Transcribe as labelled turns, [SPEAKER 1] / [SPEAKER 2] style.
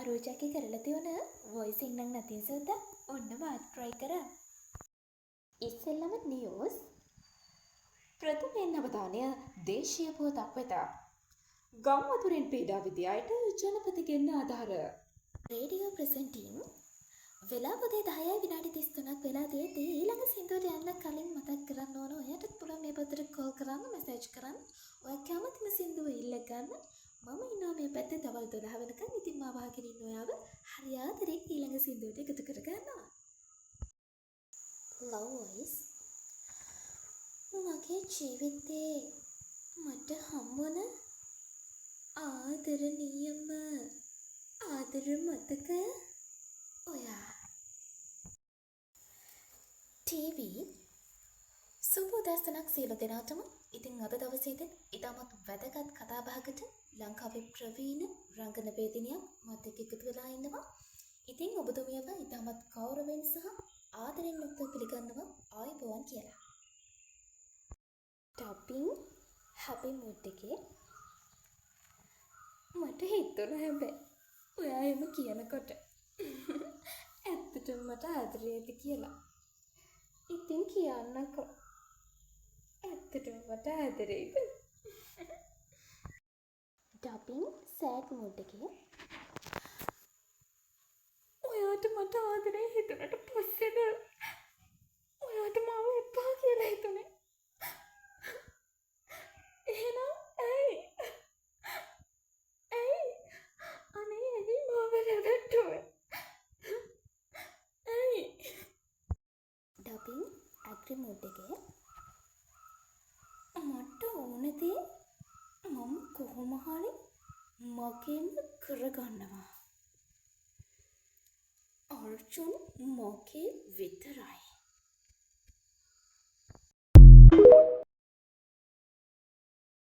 [SPEAKER 1] අරූජාගේ කරලා තියුණ වොයිසින් නම් නතින් සෝදා ඔන්න මාත් ට්‍රයි කරා. ඉස්සෙල්ලම නිවුස්.
[SPEAKER 2] ප්‍රථමයෙන් අවධානය දේශීය පුවතක් වෙත. ගම් වතුරෙන් පීඩා විඳි අයට ජනපතිගෙන් ආධාර.
[SPEAKER 1] රේඩියෝ ප්‍රසන්ටිං. වෙලාව උදේ 10යි විනාඩි 33ක් වෙලා තියෙද්දි ඊළඟ සින්දුවට යන්න කලින් මතක් කරන්න ඕන, ඔයාටත් පුළුවන් මේ පැත්තට කෝල් කරන්න, මැසේජ් කරන්න. ඔයා කැමතිම සින්දුව ඉල්ල ගන්න. මම ඉන්නවා මේ පැත්තේ දවල් 12 වෙනකන්. ඉතින් මාව අහගෙන ඉන්න ඔයාව හරි ආදරෙන් ඊළඟ සින්දුවට එකතු කරගන්නවා. Love voice. මගේ ජීවිතේ මට හම්බුන ආදරණීයම ආදර මතකය ඔයා. ටීවී. සුබ උදෑසනක් සියලු දෙනාටම. ඉතින් අද දවසේදීත් ඉතාමත් වැදගත් කතාබහකට ලංකාවේ ප්‍රවීණ රංගන වේදිනියක් මාත් එක්ක එකතු වෙලා ඉන්නවා. ඉතින් ඔබතුමියව ඉතාමත් ගෞරවයෙන් සහ ආදරෙන් යුක්තව පිළිගන්නවා ආයුබෝවන් කියලා. ඩබින් හැපි මූඩ් එකේ. මට හිතුණා හැබැයි ඔයා එහෙම කියනකොට ඇත්තටම මට ආදරේ ඇති කියලා. ඉතින් කියන්නකෝ, ඇත්තටම මට ආදරේද? ඩබින් සෑඩ් මූඩ් එකේ. ඔයාට මට ආදරේ හිතුනට පස්සේද ඔයාට මාව එපා කියලා හිතුනේ? එහෙනම් ඇයි ඇයි අනේ ඇයි මාව රැවට්ටුවේ? ඇයි? ඩබින් ඇග්‍රි මූඩ් එකේ. මට ඕන දේ මම කොහොම හරි මගේම කරගන්නවා. අර්ජුන් මගේ විතරයි.